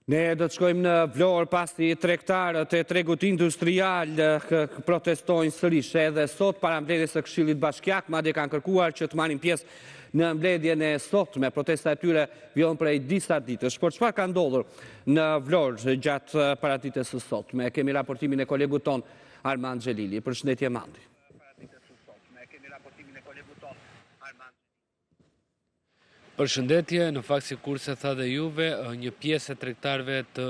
Ne do të shkojmë në Vlorë pasi tregtarët e tregut industrial protestojnë sërish edhe sot para mbledhjes së Këshillit Bashkiak, madje kanë kërkuar që të marrin pjesë në mbledhjen e sotme. Protesta e tyre vijon prej disa ditësh. Por çfarë ka ndodhur në Vlorë gjatë paradites së sotme? Kemi raportimin e kolegut tonë Armand Xhelili. Përshëndetje Mandi. Përshëndetje, në fakt sikurse tha dhe juve, një pjesë e tregtarëve të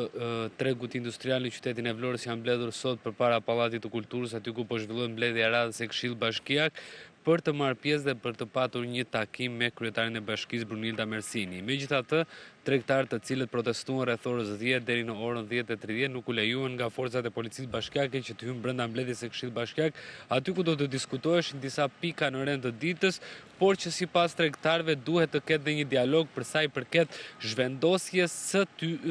tregut industrial në qytetin e Vlorës janë mbledhur sot përpara Pallatit të Kulturës, aty ku po zhvillohet mbledhja e radhës e Këshillit Bashkiak për të marrë pjesë dhe për të patur një takim me kryetarin e bashkisë Brunilda Mersini. Megjithatë, tregtarët të cilët protestuan rreth orës 10 deri në orën 10:30 nuk u lejuan nga forcat e policisë bashkiake që të hyjnë brenda mbledhjes së Këshillit Bashkiak, aty ku do të diskutoheshin disa pika në rend të ditës, por që sipas tregtarëve duhet të ketë dhe një dialog për sa i përket zhvendosjes së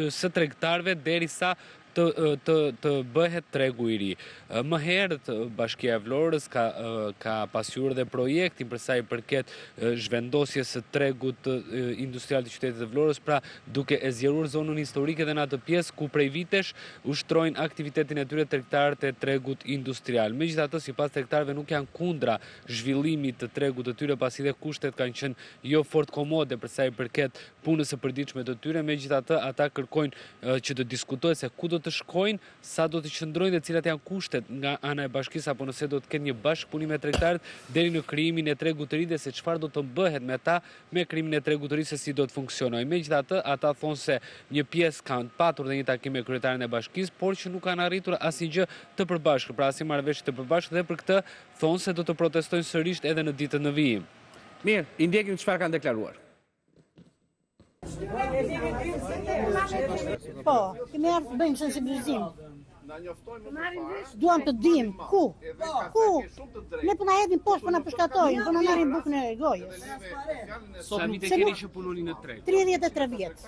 së tregtarëve derisa të të të bëhet tregu i ri. Më herët Bashkia e Vlorës ka ka pasqyruar dhe projektin për sa i përket zhvendosjes së tregut industrial të qytetit të Vlorës, pra duke e zgjeruar zonën historike dhe në atë pjesë ku prej vitesh ushtrojnë aktivitetin e tyre tregtarët e tregut industrial. Megjithatë, sipas tregtarëve nuk janë kundra zhvillimit të tregut të tyre, pasi dhe kushtet kanë qenë jo fort komode për sa i përket punës së përditshme të tyre, megjithatë ata kërkojnë që të diskutohet se ku do të shkojnë, sa do të qëndrojnë dhe cilat janë kushtet nga ana e bashkisë apo nëse do të ketë një bashkëpunim me tregtarët deri në krijimin e tregut të ri dhe se çfarë do të bëhet me ta me krijimin e tregut të ri se si do të funksionojë. Megjithatë, ata thonë se një pjesë kanë patur dhe një takim me kryetarin e bashkisë, por që nuk kanë arritur asnjë gjë të përbashkët, pra asnjë marrëveshje të përbashkët dhe për këtë Thonë se do të protestojnë sërisht edhe në ditët në vijim. Mirë, i ndjekim çfarë kanë deklaruar. Po, kemi ardhur të bëjmë sensibilizim. Duam të dim, ku, ku, ne po na hedhin poshtë, po na pushkatojnë, po na marrin bukën e gojës. Sa vite keni që punoni në treg? 33 vjet.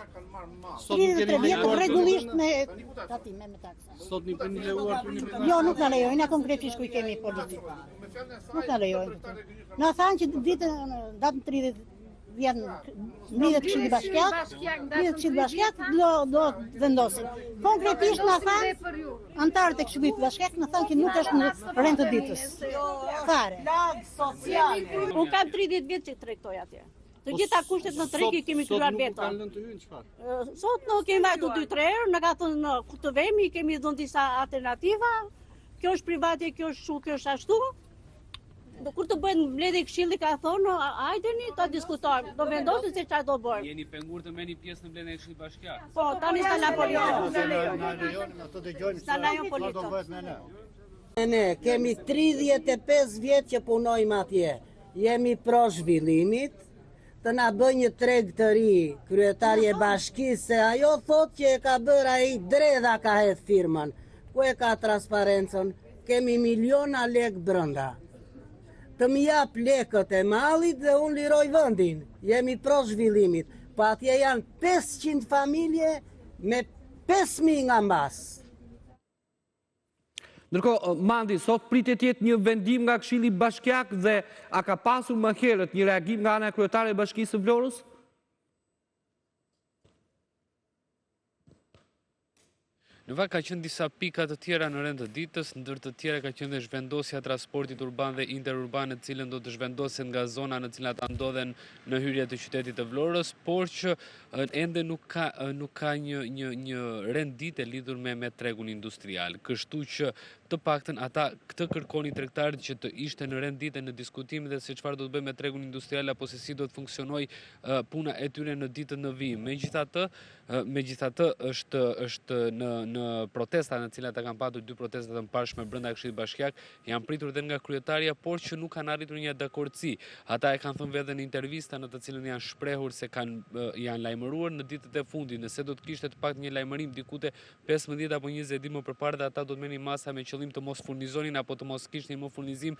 33 vjet rregullisht me tatime me taksa. Sot nuk keni lejuar të hyni Jo, nuk na lejojnë, na konkretisht ku i kemi policit. Nuk na lejojnë. Na thanë që ditën, datën 30 vjen mblidhet këshilli bashkiak, mblidhet këshilli bashkiak, do do vendosin. Konkretisht na thanë anëtarët e këshillit bashkiak na thanë që nuk është në rend të ditës. Fare. Unë kam 30 vjet që tregtoj atje. Të gjitha kushtet në treg i kemi krijuar vetë. Sot nuk kanë lënë të hyjnë çfarë? Sot nuk kemi vajtur 2-3 herë, na ka thënë ku të vemi, i kemi dhënë disa alternativa. Kjo është private, kjo është kështu, kjo është ashtu. Do kur të bëhet mbledhje këshilli ka thonë, hajdeni ta diskutojmë. Do vendosim se çfarë do bëjmë. Jeni penguar të merrni pjesë në mbledhjen e këshillit bashkiak. Po, tani s'na la policia. Na lejoni, ato dëgjojmë se çfarë do bëhet me ne. Ne kemi 35 vjet që punojmë atje. Jemi pro zhvillimit, të na bëjë një treg të ri, kryetarja e bashkisë, se ajo thotë që e ka bërë ai Dredha ka hedh firmën, ku e ka transparencën, kemi miliona lek brenda. Të m'i jap lekët e mallit dhe unë liroj vendin, jemi pro zhvillimit, po atje janë 500 familje me 5.000 nga mbas. Ndërkohë, Mandi, sot pritet të jetë një vendim nga Këshilli Bashkiak dhe a ka pasur më herët një reagim nga ana e kryetares së Bashkisë së Vlorës? Në fakt ka qenë disa pika të tjera në rend të ditës, ndër të tjera ka qenë dhe zhvendosja e transportit urban dhe interurban në të cilën do të zhvendosen nga zona në të cilën ata ndodhen në hyrje të qytetit të Vlorës, por që ende nuk ka nuk ka një një një rend dite lidhur me me tregun industrial. Kështu që të paktën ata këtë kërkonin tregtarët që të ishte në rend dite në diskutim dhe se çfarë do të bëjë me tregun industrial apo se si do të funksionojë puna e tyre në ditët në vijim. Megjithatë, megjithatë është është në në protesta në të cilat ata kanë patur dy protesta të mëparshme brenda Këshillit Bashkiak, Janë pritur dhe nga kryetarja, por që nuk kanë arritur një dakordësi. Ata e kanë thënë vetë në intervista në të cilën janë shprehur se kanë janë lajmëruar në ditët e fundit, nëse do të kishte të paktën një lajmërim diku te 15 apo 20 ditë më përpara dhe ata do të merrnin masa me qëllim të mos furnizonin apo të mos kishnin më furnizim,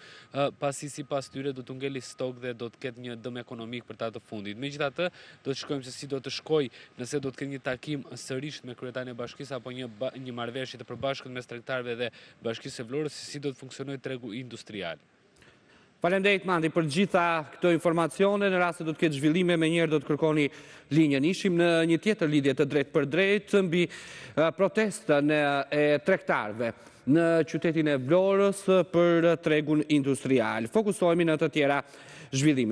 pasi sipas tyre do t'u ngeli stok dhe do të ketë një dëm ekonomik për ta të fundit. Megjithatë, do të shikojmë se si do të shkojë, nëse do të ketë një takim sërish me kryetarin e bashkisë apo një një marrëveshje të përbashkët mes tregtarëve dhe Bashkisë së Vlorës se si do të funksionojë tregu industrial. Faleminderit Mandi për të gjitha këto informacione, në rast se do të ketë zhvillime menjëherë do të kërkoni linjën. Ishim në një tjetër lidhje të drejtpërdrejtë mbi protestën e tregtarëve në qytetin e Vlorës për tregun industrial. Fokusohemi në të tjera zhvillime.